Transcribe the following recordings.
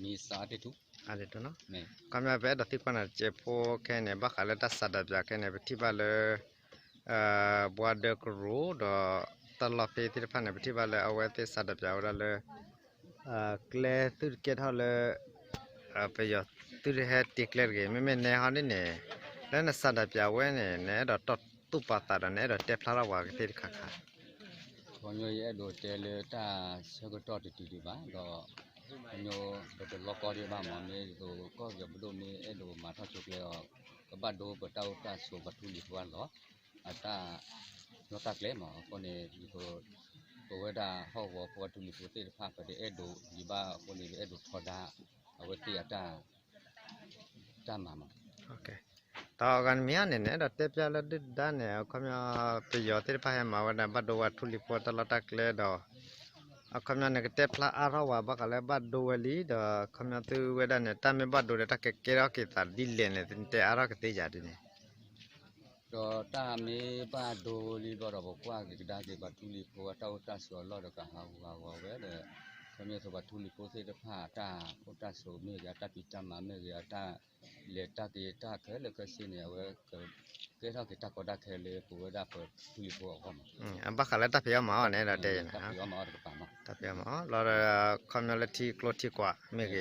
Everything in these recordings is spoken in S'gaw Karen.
မံၤစးအါတ့ၢ်ထူ, အခီပညီ ပအဲၣ်ဒိးသံကွၢ်နၤတစဲးဖိခဲအံၤန့ၣ် ဘၣ်ဃးလၢတၢ်ဆန္ဒပြခဲအံၤန့ၣ် ပထံၣ်ဘၣ်လၢ ဘှါဒၢကရူၢ်ဒီး တၢ်လီၢ်ဖဲသ့ၣ်တဖၣ်န့ၣ် ပထံၣ်ဘၣ်လၢအဝဲသ့ၣ်ဆန္ဒပြဝဲဒၣ်လၢ ကျဲသုတကဲထီၣ်လၢ ပယီၤသုတဟဲတ့ကျဲတဂ့ၤ, မ့မ့ၢ်နဲဟီဒ်န့ၣ် လၢနဆန္ဒပြဝဲန့ၣ် နအဲၣ်ဒိးတီၢ်သူၣ်ပာ်သးဒီး နအဲၣ်ဒိးတဲဖျါထီၣ်ပှၤကသ့ၣ်တခါခါ. ခီပညီ ယအဲၣ်ဒိးတဲလၢတၢ်ဆၢကတီၢ်တတုၤဒံးဘၣ်ဒီး ခီပညီ ပတလီၤကီဒံးဘၣ်မး မ့ၢ်ဒ်သိး ကီၢ်ပယီၤပဒိၣ်မ့ၢ်အဲၣ်ဒိးမၤထီၣ်ဆိကျဲအီၤ ကဘၣ်ဒိပတၢ်အိၣ်တၢ်ဆိးပှၤထူလံၤဖိအလီၢ် အတၢ် လီၢ်တၢ်ကျဲမး အဃိန့ၣ် ဒ်သိး ပဝဲဒၣ်ဟီၣ်ကဝီၤဖိအထူလံၤဖိသ့ၣ်တဖၣ် ပတအဲၣ်ဒိးဒံးဘၣ်အဃိန့ၣ် ပအဲၣ်ဒိးထီဒါ အဝဲသ့ၣ်အတၢ် တၢ်မၤမး. ဒီးအဂၤတမံၤအံၤန့ၣ် နအဲၣ်ဒိးတဲဖျါလၢဒုၣ်ဒါန့ၣ် အခီပညီ ပယီၤသ့ၣ်တဖၣ်ဟဲမၤဝဲဒၣ် ဘၣ်ဒိဝဲထူလံၤဖိတၢ်လီၢ်တၢ်ကျဲဒီး အခီပညီ နကတဲဖျါအါထီၣ်ဝဲ ဘၣ်ဃးလၢဘၣ်ဒိဝဲလံဒီး အခီပညီသုဝဲဒၣ်န့ၣ် တၢ်မ့ၢ်ဘၣ်ဒိဒီး တၢ်ကကဲထီၣ်က့ၤသးဒ်လဲၣ်န့ၣ် နတဲအါထီၣ်ကသ့ဧါဒ်န့ၣ်. ဒီးတၢ်မ့ၢ်ဘၣ်ဒိလံဘျီဒီး ပကွၢ်က့ၤကဒါက့ၤ ပှၤထူလံၤဖိအတၢ်အိၣ်တၢ်ဆိးအလီၢ်ဒီး ကဟးဂူာ်ဟးဂီၤဝဲဒီး ခီပညီ ပှၤထူလံၤဖိသ့ၣ်တဖၣ် အတၢ်အိၣ်တၢ်ဆိးမ့ၢ်ဂ့ၤ အတၢ်ဖံးတၢ်မၤမ့ၢ်ဂ့ၤ အတၢ်လဲၤတၢ်က့ၤတၢ်ခဲလၢာ်ခဲဆ့န့ၣ် အဝဲကကဲထီၣ်က့ၤတၢ်ကီတၢ်ခဲလၢပဝဲဒၣ်ပထူလံၤဖိအဂီၢ်မး. ဘၣ်ဃးလၢတၢ်ဖံးအီၣ်မၤအီၣ်န့ၣ်ဒီးတဲ တၢ်ဖံးအီၣ်မၤအီၣ်တကပၤမး တၢ်ဖံးအီၣ်မၤအီၣ်လီၤဒီး ခီပညီ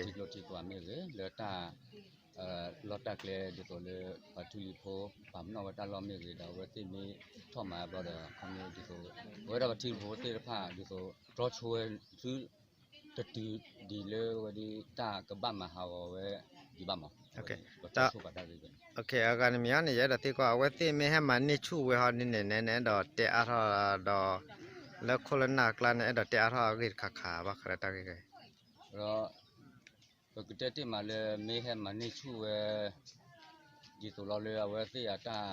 လၢထံကျိထံကွာ်မ့ၢ်ဂ့ၤ ထံကျိထံကွာ်မ့ၢ်ဂ့ၤ လၢတၢ် လီၢ်တၢ်ကျဲဒ်သိးလၢ ပှၤထူလံၤဖိ ပာ်ပနီၣ်ဝဲတၢ်လီၢ်မ့ၢ်ဂ့ၤဒီး အဝဲသ့ၣ်မ့ၢ်ထီၣ်မၤဘျီဒီး ခီပညီဒ်သိး ပဝဲဒၣ်ပထံဖိသ့ၣ်တဖၣ်ဒ်သိး တြီဆိဝဲသု တတုၤဒံးလၢဝဲဒ်တၢ်ကဘၣ်မၤဟးဂီၤဝဲဒံးဘၣ်မး. ပတြီဆိပှၤတၢ်ဂ့ၢ် အဂၤတမံၤအံၤန့ၣ် ယအဲၣ်ဒိးသံကွၢ် အဝဲသ့ၣ်မ့ၢ်ဟဲမၤန့ၢ်ဆူၣ်ဝဲဟီဒ်န့ၣ် နအဲၣ်ဒိးတဲအါထီၣ်ဒီး လၢခိၣ်လၢနၢ်အကျါန့ၣ် အဲၣ်ဒိးတဲအါထီၣ်အဂ့ၢ်တခါခါ ဘၣ်ဃးလၢတၢ်ဂ့ၢ်ဂ့ၢ် ဒီး ပကတဲတ့ၢ်မးလၢမ့ၢ်ဟဲမၤန့ၢ်ဆူၣ်ဝဲ ဒ်သိးလီၤလၢအဝဲသ့ၣ်အတၢ်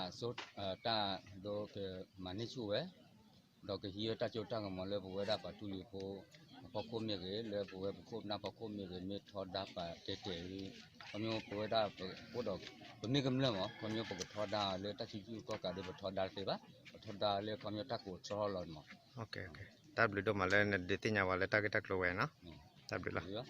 တၢ်ဒိကမၤန့ၢ်ဆူၣ်ဝဲ ဒီးကဟံးဝဲတၢ်စိတၢ်ကမီၤလၢပဝဲဒၣ်ပှၤထူလံၤဖိအဖီခိၣ်မ့ၢ်ဂ့ၤ လၢပဝဲပခိၣ်ပနၢ်ဖီခိၣ်မ့ၢ်ဂ့ၤ မ့ၢ်ထီဒါပာ်တဲာ်တဲာ်လံ ခီပညီပဝဲဒၣ်အိၣ်ဒီး ပမ့ၢ်ကမျၢၢ်မး ခီပညီပကထီဒါလၢတၢ်စုကဝဲၤကီၢ်ကးဒီး ပထီဒါတသ့ဘၣ် ပထီဒါလၢခီပညီတၢ်ကိးတြီလီၤမး. တၢ်ဘျုးဒိၣ်မးလၢနဒုးသ့ၣ်ညါဝဲလၢတၢ်ဂ့ၢ်တၢ်ကျိၤဝဲန့ၣ် တၢ်ဘျုးလီၤ.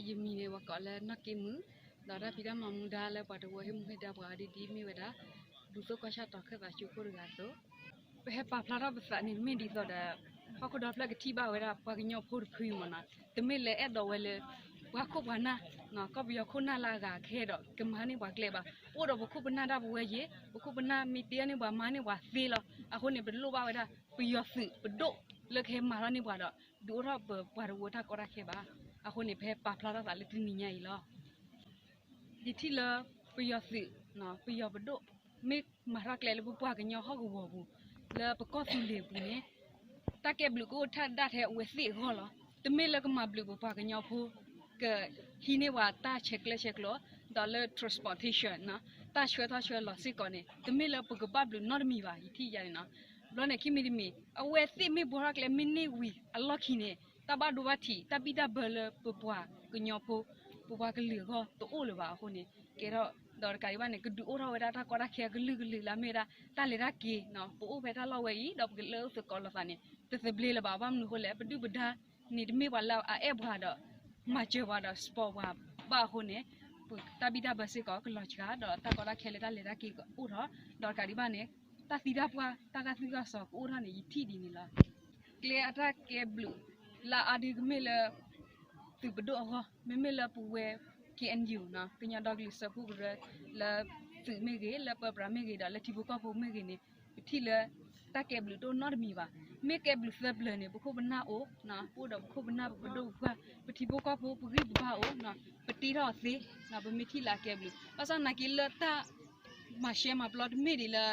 ယမံၤန့ၣ် ပှၤကိးလၢနီၢ်က့မုၣ်, ဒီးတၢ်ဖံးတၢ်မၤမူဒါလၢပှၤတဝၢ ဟ့ၣ်မူဟ့ၣ်ဒါပှၤဒ်ဒ်မ့ၢ်ဝဲဒၣ် ဒူသကိးဆၣ်တီၤခၢၣ်သးစူခိၣ်တဂၤအသိး, ပဟဲပာ်ဖျါထီၣ်ပသးန့ၣ် မ့ၢ်ဒ်သိးဒီး ဟီၣ်ခိၣ်ဒီဖျၢၣ်ကထံၣ်ဘၣ်ဝဲဒၣ်ပှၤကညီဖိတဖုမ့ၢ်နီၤ, တမ့ၢ်လၢအဲၣ်ဒိးဝဲလၢ ပှၤခိၣ်ပှၤနၢ်, ကီၢ်ပယီၤခိၣ်နၢ်လၢအဂၤခဲဒီး ကမၤန့ၢ်ပှၤကျဲဘၣ်, ပအိၣ်ဒီးပခိၣ်ပနၢ်ဒၣ်ပဝဲယဲ, ပခိၣ်ပနၢ်မ့ၢ်တ့န့ၢ်ပှၤမၤန့ၢ်ပှၤသ့လီၤ. အဃိန့ၣ် ပတလိၣ်ဘၣ်ဝဲဒၣ် ပယီၤသုးပဒိၣ်လၢကဟဲမၤထီၣ်န့ၢ်ပှၤဒီး ဒုးအိၣ်ထီၣ်ပပှၤတဝၢတၢ်ကီတၢ်ခဲဘၣ်. အဃိန့ၣ် ပဟဲပာ်ဖျါထီၣ်သးလၢတနံၤညါအံၤလီၤ. ယထံၣ်လၢ ပယီၤသုး, ပယီၤပဒိၣ် မ့ၢ်မၤထီၣ်ကျဲလၢပပှၤကညီဟီၣ်ကဝီၤပူၤ, လၢပကီၢ်သူလ့ၤပူၤန့ၣ် တၢ်ကဲဘျုးကအိၣ်ထီၣ်ဒၣ်ထဲအဝဲသ့ၣ်အဂီၢ်လီၤ. တမ့ၢ်လၢကမၤဘျုးပပှၤကညီဖိ ကဟံးန့ၢ်ပှၤတၢ်ဆဲးကျၢဆဲးကျိး, ဒီးလၢ transportation တၢ်ဆှၢထီၣ်ဆှၢလီၤစ့ၢ်ကီးန့ၣ် တမ့ၢ်လၢပကဘၣ်ဘျုးနီတမံၤဘၣ် ယထံၣ်ယါန့ၣ်နီၤ. ဘျီန့ၣ် ခံမံၤတမံၤ အဝဲသ့ၣ်မ့ၢ်ဘှီထီၣ်ကျဲမ့ၢ်န့ၢ်ဝံၤအလီၢ်ခံန့ၣ် တၢ်ဘၣ်ဒိဘၣ်ထံး တၢ်ဘံၣ်တၢ်ဘၢလၢပပှၤကညီဖိ ပပှၤကလုာ်အဂီၢ်တအိၣ်လၢၤဘၣ်အဃိန့ၣ် ကဲထီၣ် ဒီးတကးဒံးဘၣ်န့ၣ် ကဒုးအိၣ်ထီၣ်ဝဲဒၣ်တၢ်ကီတၢ်ခဲအကလုာ်ကလုာ်လၢအမ့ၢ်ဝဲဒၣ် တၢ်လဲၤတၢ်က့ၤ, ပအိၣ်ဖဲတၢ်လီၢ်ဝဲအံၤ ဒီးပကလဲၤအိၣ်သကိးလိာ်သးန့ၣ် တသဘျ့လၢၤဘၣ်. ဘၣ်မနုၤအဃိလဲၣ် ပဒုၣ်ပဒါန့ၣ်တမ့ၢ်ပှၤလၢအအဲၣ်ပှၤဒီး မၤစၢၤပှၤဒီး support ပှၤဘၣ်အဃိန့ၣ် ပတၢ်ဘံၣ်တၢ်ဘၢစ့ၢ်ကီးကလီၤစှၤ ဒီးတၢ်ကီတၢ်ခဲလၢတၢ်လဲၤတၢ်က့ၤကအိၣ်ထီၣ်, ဒီးတကးဒံးဘၣ်န့ၣ် တၢ်သံတၢ်ပှၢ် တၢ်ဂာ်သူၣ်ဂာ်စီၤကအိၣ်ထီၣ်န့ၣ် ယထံၣ်ဒ်န့ၣ်လီၤ. ကျဲအတၢ်ကဲဘျုးလၢအအါဒုကမ့ၢ်လၢ သုးပဒိၣ်အဂီၢ်, မ့မ့ၢ်လၢပဝဲ K N U နီၤ ကညီဒီကလုာ်စၢဖှိၣ်ကရၢ လၢသုးမ့ၢ်ဂ့ၤ, လၢပၢပြးမ့ၢ်ဂ့ၤ, ဒီးလၢထံဖိကီၢ်ဖိမ့ၢ်ဂ့ၤန့ၣ် ပထံၣ်လၢ တၢ်ကဲဘျုးတအိၣ်နီတမံၤဘၣ်. မ့ၢ်ကဲဘျုးသၢပျၢၤန့ၣ် ပခိၣ်ပနၢ်အိၣ်, ပအိၣ်ဒီးပခိၣ်ပနၢ် ပပဒိၣ်ပပှၢ် ပထံဖိကီၢ်ဖိ ပဂံၢ်ပဘါအိၣ်, ပတ့ထီၣ်အီၤသ့, ပမ့ၢ်ထံၣ်လၢအကဲဘျုး. ဘၣ်ဆၣ်သနာ်က့လၢတၢ်မၤရှဲမၤပျီတမ့ၢ်ဒ်လၢ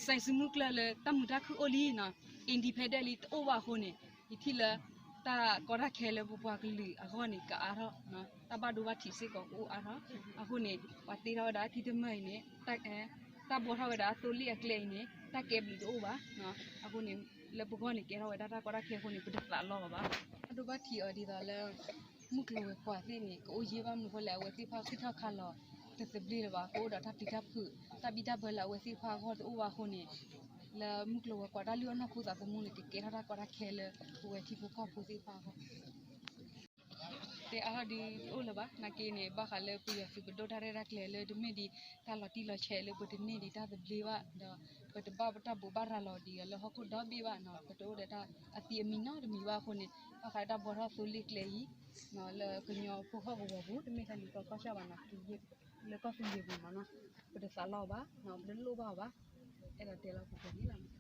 စဲးစုမုၢ်ကျၢၢ်လၢတၢ်မုာ်တၢ်ခုၣ်အိၣ်လံနီၤ, independent လံတအိၣ်ဘၣ်အဃိန့ၣ် ယထံၣ်လၢ တၢ်ကီတၢ်ခဲလၢပပှၤကလုာ်အဂီၢ်န့ၣ် ကအါထီၣ်, တၢ်ဘၣ်ဒိဘၣ်ထံးစ့ၢ်ကီးကအိၣ်အါထီၣ်. အဃိန့ၣ် ပှၤတ့ထီၣ်ဝဲဒၣ်ထံတမၢၢ်အံၤန့ၣ်, တၢ်ဘှီထီၣ်ဝဲဒၣ်သိလ့ၣ်အကျဲအံၤန့ၣ် တၢ်ကဲဘျုးတအိၣ်ဘၣ်. အဃိန့ၣ် လၢပဂီၢ်န့ၣ် ကဲထီၣ်ဝဲဒၣ်တၢ်ကီတၢ်ခဲအဃိန့ၣ် ပတသးလီဘၣ်ဘၣ်. ဘၣ်ဒိဘၣ်ထံးအီၤဒ်သိးလၢ မုၢ်ကျိၤဝဲၤကွာ်သ့ၣ်န့ၣ် ကအိၣ်ယံၤဘၣ်မနုၤအဃိလဲၣ်, အဝဲသ့ၣ်တဖၣ်ဃ့ၢ်ထီၣ်ခးလီၤတသဘျ့လၢၤဘၣ်, ကအိၣ်ဒီးတၢ်ပျံၤတၢ်ဖုး, တၢ်ဘံၣ်တၢ်ဘၢလၢအဝဲသ့ၣ်တဖၣ်အဂီၢ်တအိၣ်ဘၣ်အဃိန့ၣ် လၢမုၢ်ကျိၤဝဲၤကွာ်တၢ်လုၢ်အီၣ်နီၢ်ခိသးသမူန့ၣ် ကကဲထီၣ်တၢ်ကီတၢ်ခဲလၢပဝဲထံဖိကီၢ်ဖိသ့ၣ်တဖၣ်အဂီၢ် တဲအါထီၣ်ဒ်တအိၣ်လၢၤဘၣ်. နာ်က့န့ၣ် ဘၣ်ဃးလၢပယီၤသုးပဒိၣ်တၢ်ရဲၣ်တၢ်ကျဲၤလၢတမ့ၢ်ဒ်တၢ်လီၤတံၢ်လီၤဆဲးလၢပတန့ၢ်ဒံးတၢ်သဘျ့ဘၣ်ဒီး ပတဘၣ်တၢ်ဘိးဘၣ်ရၤလီၤဒံးအီၤလၢဟီၣ်ခိၣ်ဒီဘ့ၣ်ဘၣ်, ပတအိၣ်ဒီးတၢ်အသံအမံၤနီတမံၤဘၣ်အဃိန့ၣ် ဘၣ်ဃးလၢတၢ်ဘှီထီၣ်သိလ့ၣ်ကျဲအံၤ လၢကညီဖိဟီၣ်ကဝီၤပူၤ တမ့ၢ်တၢ်လံၤကီၢ်ကီၢ်ဆၣ်ဘၣ်နီၤ, လၢကီၢ်သူလ့ၤပူၤမးနီၤ, ပတသးလီဘၣ်, ပတလိၣ်ဘၣ်အီၤဘၣ်. အဲၣ်ဒိးတဲလီၤပူၤပူၤန့ၣ်လီၤ.